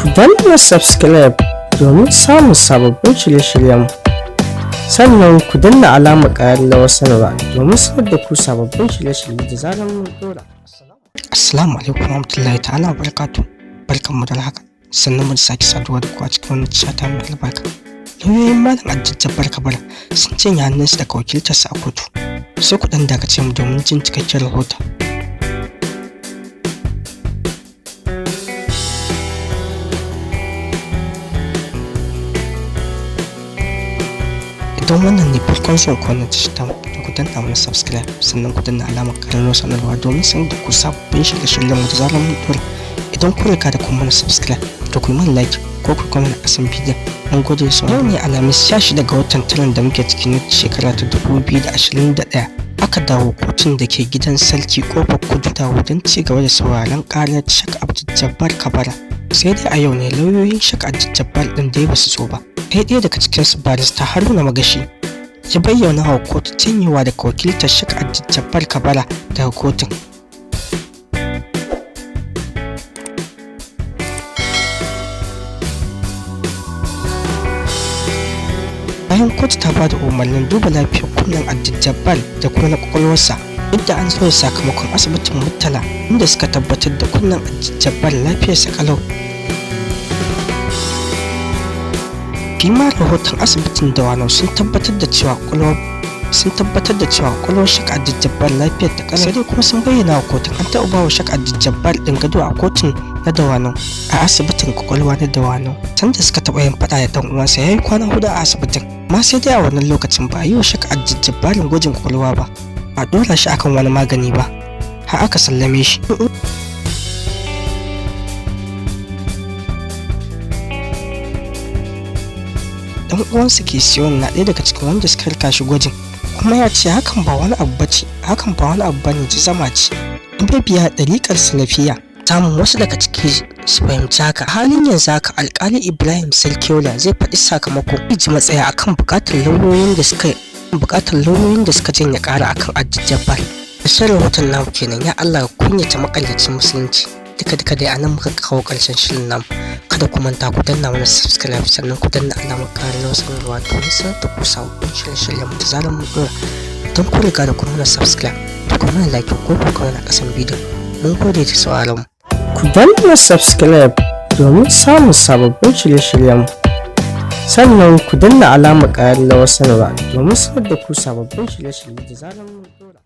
Ku danna subscribe domin samun sababbin shirye-shiryenmu. Sannan ku danna alamar ƙararrawar sanarwa domin sanar da ku sababbin shirye-shirye da zarar mun ɗora. Assalamu alaikum warahmatullahi ta'ala wabarakatuh. Barkanmu da haka. Sannan mu da sake saduwa da ku a cikin wannan tasha mai albarka. Lauyoyin Malam Abdul Kabara sun janye hannunsu daga wakiltarsa a kotu. Sai ku ɗan dakace mu domin jin cikakken rahoton. Idan wannan ne farkon zuwan ku wannan tasha tamu, to ku danna mana subscribe, sannan ku danna alamar ƙararrawar sanarwa domin sanar da ku sababbin shirye-shiryen mu da zarar mun ɗora. Idan kun riga da kun mana subscribe, to ku yi mana like ko ku comment a ƙasan bidiyon. Mun gode. Sau yau ne Alhamis, 16 ga watan taran da muke cikin shekara ta 2021, aka dawo kotun da ke gidan Sarki Kofar Kudu dawo don ci gaba da sauraron karar Shak Abdul Kabara. Sai dai a yau ne lauyoyin Shak Abdul din dai basu zo ba. Kai ɗaya daga cikinsu, Barista Haruna Magashi, ya bayyana wa kotu janyewa daga wakiltar Shak Abdul Kabara daga kotun. Bayan kotu ta bada umarnin duba lafiyar kunnen Abdul da kuma na kwakwalwarsa, duk da an zo da sakamakon asibitin Murtala inda suka tabbatar da kunnen Abdul lafiyarsa kalau. Kima rahoton asibitin Dawanau sun tabbatar da cewa kwakwalwar Shak Abdul lafiyar ta kalau. Sai dai kuma sun bayyana wa kotun an taɓa ba wa Shak Abdul ɗin gado a kotun na Dawanau, a asibitin kwakwalwa na Dawanau, sanda suka taɓa yin faɗa da ɗan uwansa, ya yi kwana 4 a asibitin. Amma sai dai a wannan lokacin ba a yi wa Shak Abdul gwajin kwakwalwa ba, ba a ɗora shi akan wani magani ba, har aka sallame shi. Dan uwansa Kesiyon na ɗaya daga cikin wanda suka rika shi gwajin, kuma ya ce hakan ba wani abu bace, hakan ba wani abu bane, ji zama ce biya ɗariƙar Salafiya. Samun wasu daga ciki su fahimci haka. Halin yanzu haka Alƙali Ibrahim Sarkiola zai faɗi sakamako, ji matsaya akan buƙatar lauyoyin da suka janye ƙara akan Abdul. Ƙarshen rahoton namu kenan. Ya Allah, kunyata maƙaryacin musulunci. Duka duka dai anan muka kawo ƙarshen shirin namu. Kada ku manta ku danna mana subscribe, sannan ku danna alamar ƙararrawar sanarwa domin sanar da ku sababbin shirye-shiryen mu da zarar mun ɗora. Don ku riga da ku mana subscribe, da ku mana like ko ku comment a ƙasan bidiyon. Mun gode da sauraron mu. Ku danna subscribe domin samun sababbin shirye-shiryenmu. Sannan ku danna alamar ƙararrawar sanarwa domin sanar da ku sababbin shirye-shirye da zarar mun ɗora.